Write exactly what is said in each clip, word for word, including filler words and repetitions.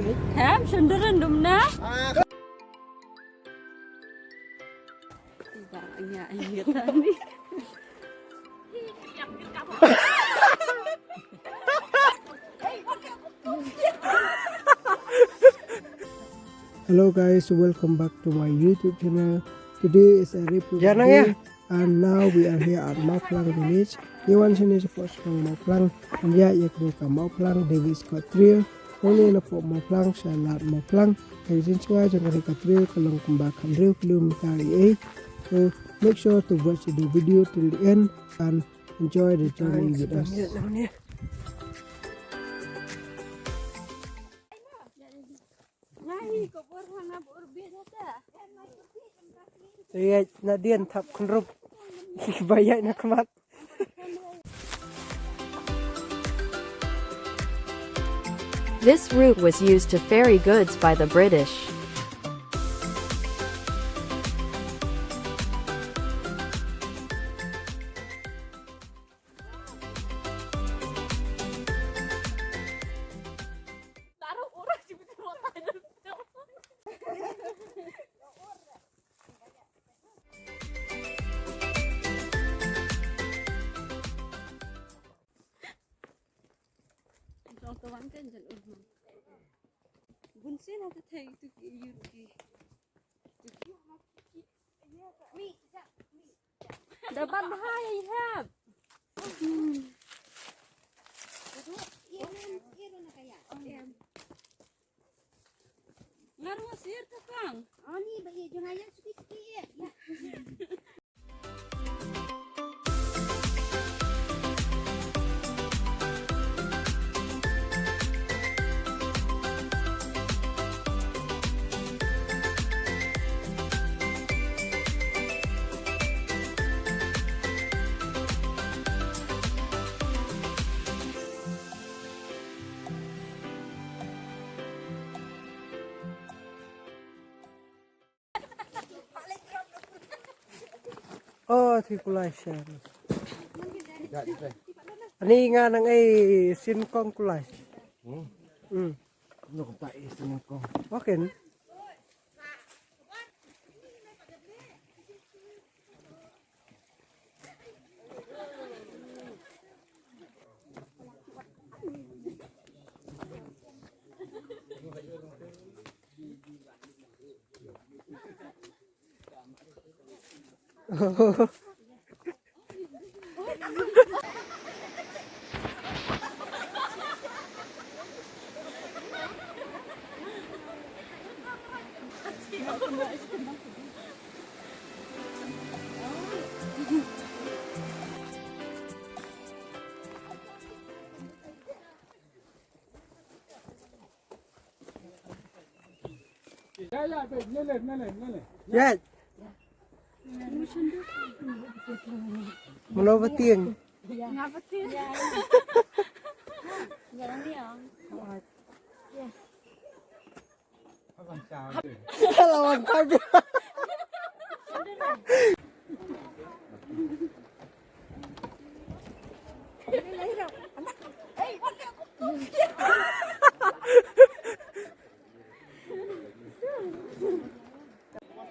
Hem, shyndur ndum na. Ba nga ïa tani. Hello guys, welcome back to my YouTube channel. Today is a Republic Day, and now we are here at Mawphlang village. Ngi wan shane shapoh shnong Mawphlang, ngi ïa ïa kane ka Mawphlang David Scott Trail. Hangne napoh Mawphlang sha lad Mawphlang. Ka jingshngaiñ jong kane ka trail ka long kumba khathynriew kilometer ïa. So make sure to watch the video till the end and enjoy the journey with us. Ïa, na dien thap khynrup. Ba ïa na khmat. This route was used to ferry goods by the British. Bun sien ha ka thei tu ki ïur ki. Tu ki ha ki. Da ban bha ïa i hep. Nga ruh sir ka kang. Ani ba ïa jong nga ïa suki suki ïa. Oh, thi kulai sha. Ani nga nang ai sin kong kulai. Hmm. Hmm. Nuk ta ai sin kong. Oke. Ïa. Mano ba tieng? Nga ba tieng. Hello, I'm Tiger.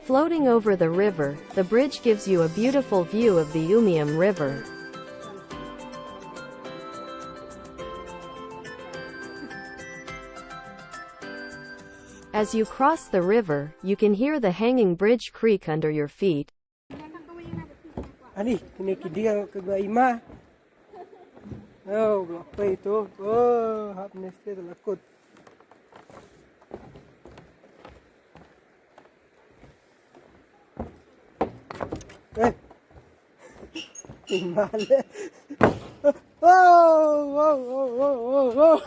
Floating over the river, the bridge gives you a beautiful view of the Umiam River. As you cross the river, you can hear the hanging bridge creak under your feet. Ani, kine ki dieng ka ba ima. Oh, block pa itu. Oh, hap neste la kut. Eh. Ima le. Oh, oh, oh, oh, oh, oh.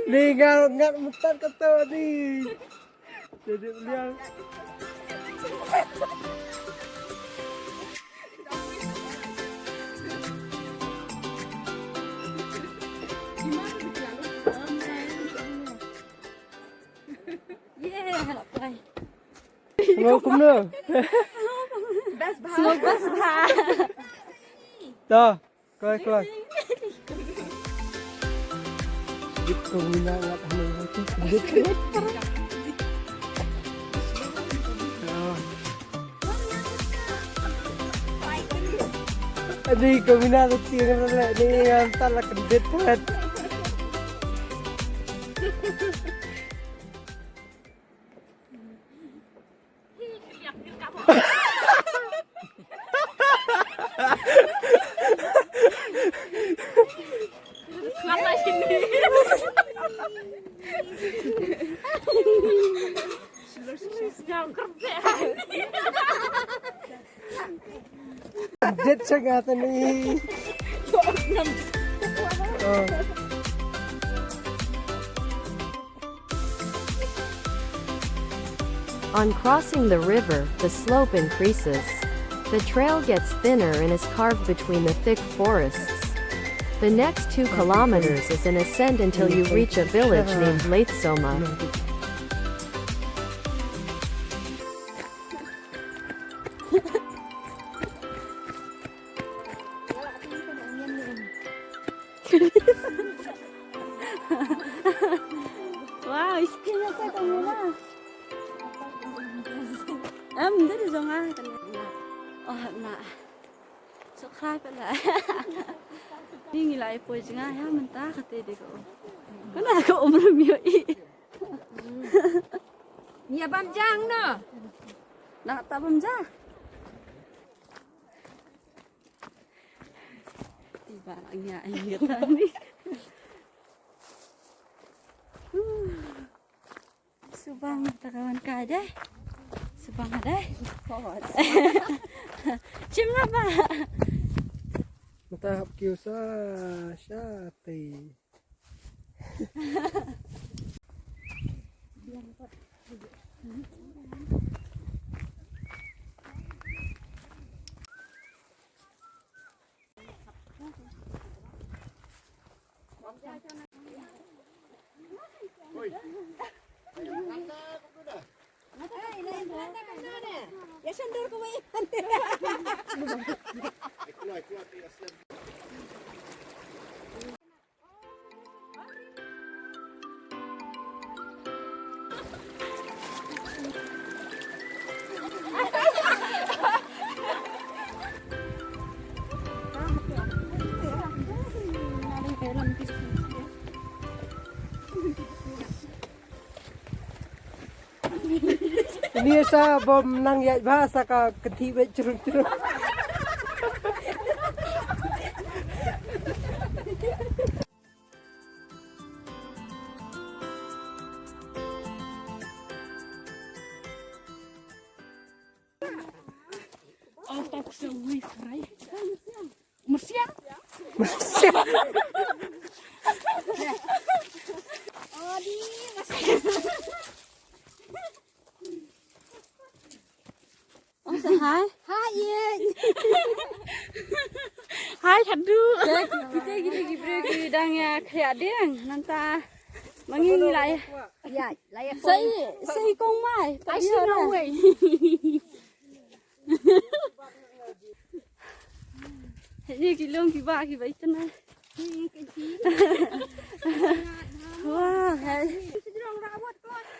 Ni ngat ngat mutat kata ni. Jadi beliau. Yeah, bye. Sngewbha kumno? Best bha. Sngewbha best bha. To, kloi kloi. Dip ko mina ngat hane. Dip. Adi ko mina tu tiang rele ni ngan tala kendit hat. Jet sangatan ni. Oh. On crossing the river, the slope increases. The trail gets thinner and is carved between the thick forests. The next two kilometers is an ascent until you reach a village named Leitsoma. Wow, iski na sa kamera. Em, dari zonga. Oh, na. Subscribe la. Ni ngi la ipoi jnga ya mynta kate de ko. Kana ko umru mio i. Nia bam jang no. Na ta bam jang. Tiba nia nia tani. Subang ta kawan kai deh. Subang deh. Chim la ba. Mata hap kiu sa sha te. Ini sa bom nang ya ba sa ka kenti be chrum chrum. Oh, tak sewi serai. Mersiang. Mersiang. Oh, di mersiang. Oh, sa hai. Hai, ye. Hai, hadu. Kita gini gibri gidang ya kaya deng. Nanta mangi ngi lai. Ya, lai. Sai, sai kong mai. Ai, si no way. Ni ki long ki ba ki ba itna. Wah, hai.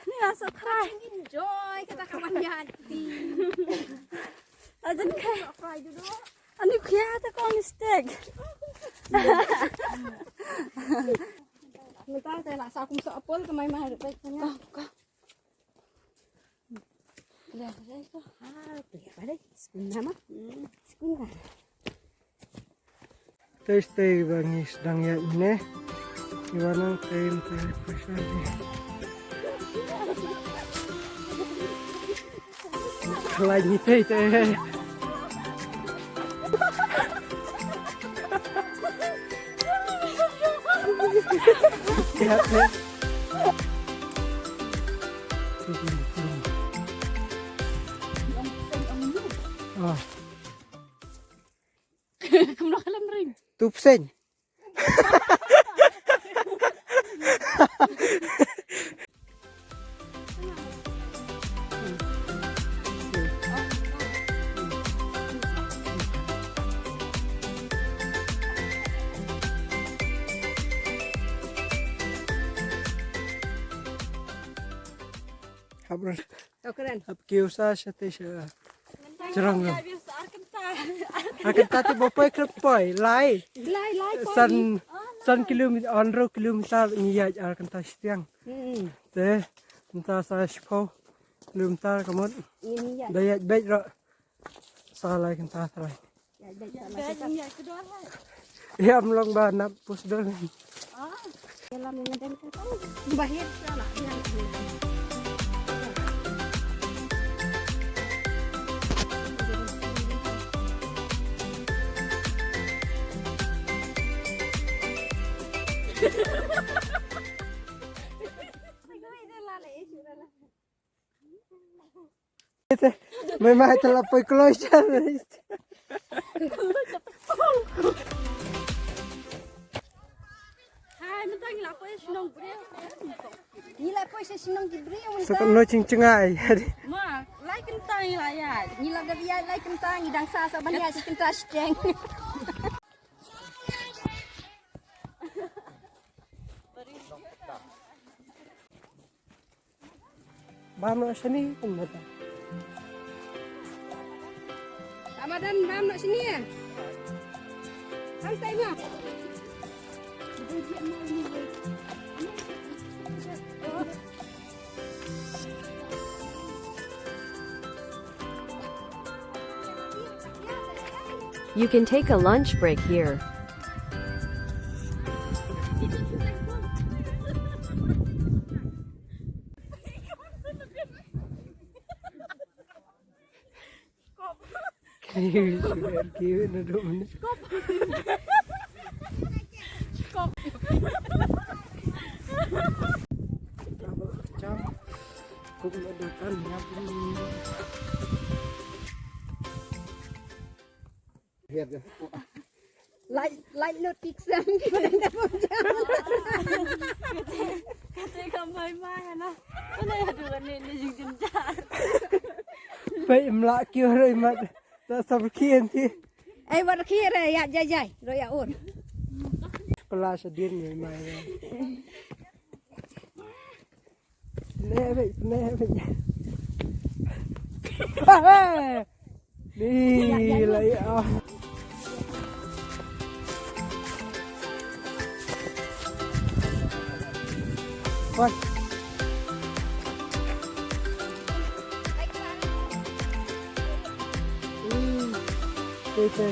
Ni asal kai. Enjoy kata kawan ya. Ajan kai. Ani kya ta kong mistake. Minta saya nak sakum sa apol ke mai mahal baik sana. Tei tei ba ngi sdang ïaid mynne. Ngi wan nang tei tei pressure ni. Khlaiñ ngi tei tei. Ah. Kumno ka lam ring? Tupseng. Okren. Ap kiu sa sha te sha. Jrong ro. Ar kynta te ba poi khlem poi lai. Lai lai poi. San, san kilometer, hynriew kilometer ngi ïaid ar kynta shiteng. Hmm. Te mynta sa shiphew kilometer ka mut. Ngi ïaid. Da ïaid beit ro. Sa lai kynta sa lai. Ïaid beit sa lai kynta. Ïa, ym long ba nap pus dol. Ah. Ïa, lam ïa dang kata. Bahir sa lah. Mai mai te la poi kloi sha. Hai, mynta ngi la poi shnong briew. Ngi la poi sha shnong ki briew mynta. Sa ka no ching chngai. Ma, lai kynta ngi la ïaid. Ngi la dep ïaid lai kynta, ngi dang sa sa ban ïaid shi kynta shiteng. Bam noh shane, kum nata. Ramadan, bam noh shane. Ang tai ma. You can take a lunch break here. Lai, lai lut ki ksem ki ba dang da pom jam. Kata ka mai mai na. Kata ya tu kan ni ni jing jing jar. Bai mla kyo roi mat. Ta sab ki enti. Ai war ki re ya jai jai. Ro ya un. Kala sa din ni mai. Pyneh beit, pyneh beit. Ni la ïa. Wan. Hmm. Te te.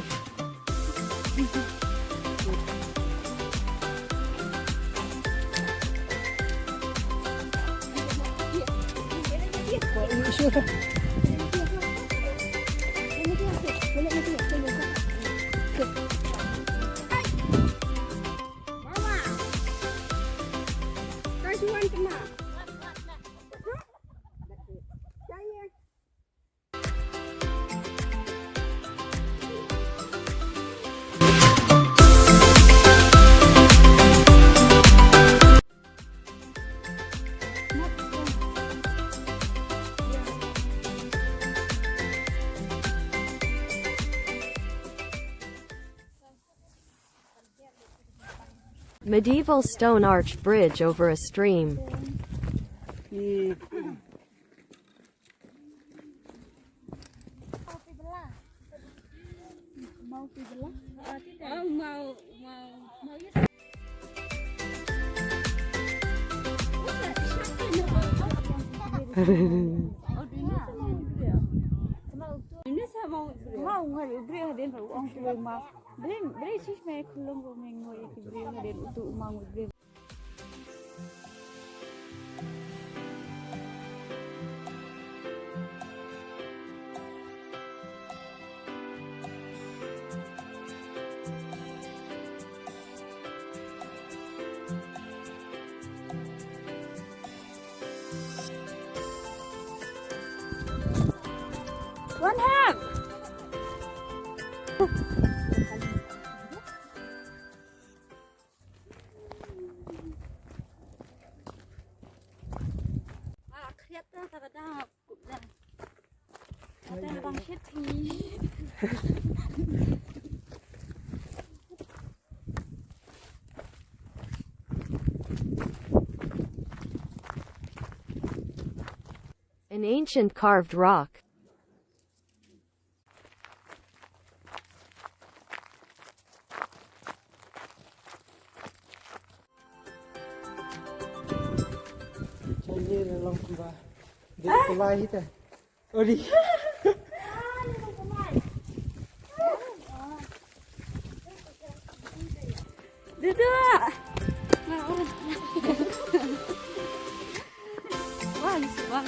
Medieval stone arch bridge over a stream. Bre, bre, chis me khulum ko me ngoi ki bre hadien utu uma ngoi bre. One hand. An ancient carved rock. Changi la long kumba. Dei kumba hi te. Odi. Duduk. Wah, ni sebuah.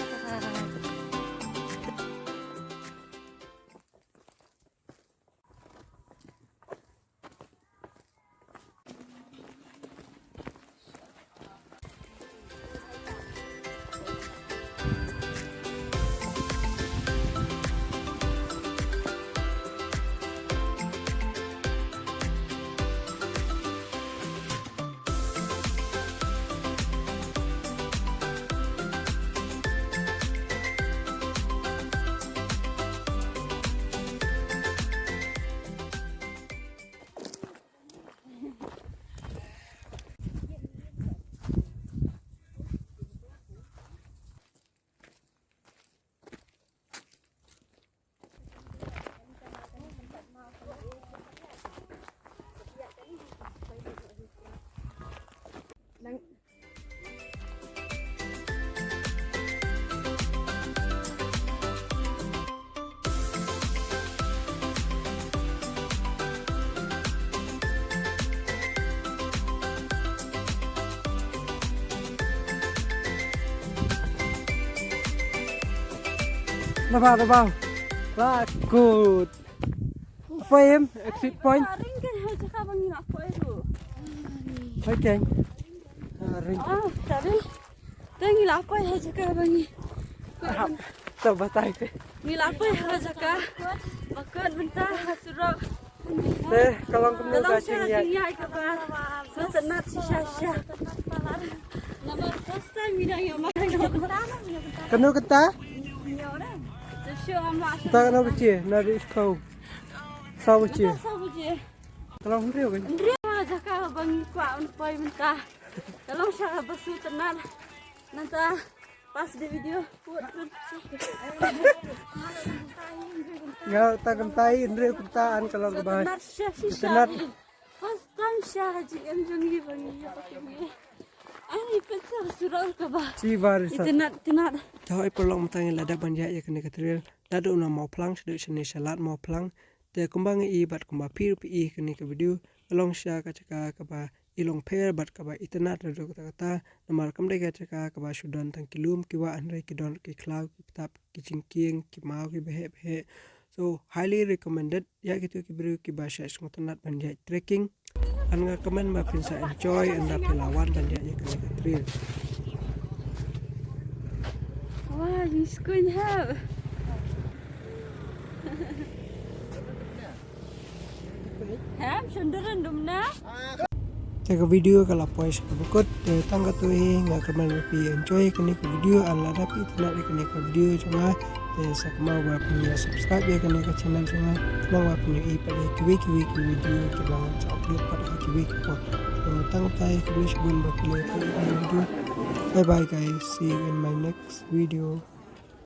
Dawa, dawa. Wah, good. Apa em? Exit point. Ring kan ha jaka ba ngi la poi tu. Hai keng. Ah, ring. Ah, tadi. Te ngi la poi ha jaka ba ngi. Ah, to batai te. Ngi la poi ha jaka ba kut mynta ha surok. Te ka long kumno ka jingïaid? Ka long sha jingïaid kaba sngewtynnat shisha shisha. Namar first time ngi dang ïoh ma. Kano kata? Kata kano bachi? Na ri kau. Saw bachi. Saw bachi. Ka long hynriew kan? Hynriew ha jaka ba ngi kwah ban poi mynta. Ka long sha ba sngewtynnat. Nangta pas da video. Nga ta kyntai hynriew kynta an ka long kaba. Sngewtynnat shisha shisha. Sngewtynnat. First time sha ha jingim jong ngi ba ngi ïoh ba ngi. Ai, pynsa surok kaba. Chibar sa. Itynnat, itynnat. Te hoi paralok, mynta ngi la dep ban ïaid ïa kane ka trail. Naduh na Mawphlang shaduh shane sha Lad Mawphlang. Te kumba ngi i bad kumba phi ruh phi i kane ka video, ka long sha ka jaka kaba i long pher bad kaba itynnat ruh kata kata, namar kam dei ka jaka kaba shu don tang ki lum ki wah, hynrei ki don ki khlaw, ki btap, ki jingkieng, ki maw, ki baheh baheh. So highly recommended ïa kito ki briew kiba shait sngewtynnat ban ïaid trekking. Nga kmen ba phin sa enjoy ynda phi la wan ban ïaid ïa kane ka trail. Wah, jingskun ha. Hem, shon deren dum na. Te ka video ka la poi sha kaba kut, te tang katto hi, nga kyrmen ba phi enjoy kane ka video, lada phi itynnat ïa kane ka video jong nga, te sa kynmaw ba phin ïa subscribe ïa kane ka channel jong nga, khnang ba phin ïohi pat ïa kiwei kiwei ki video kiba ngan sa upload pat ha kiwei ki por. Te tang katto hi, khublei shibun ba phi la ïohi ïa kane ka video. Bye bye guys, see you in my next video.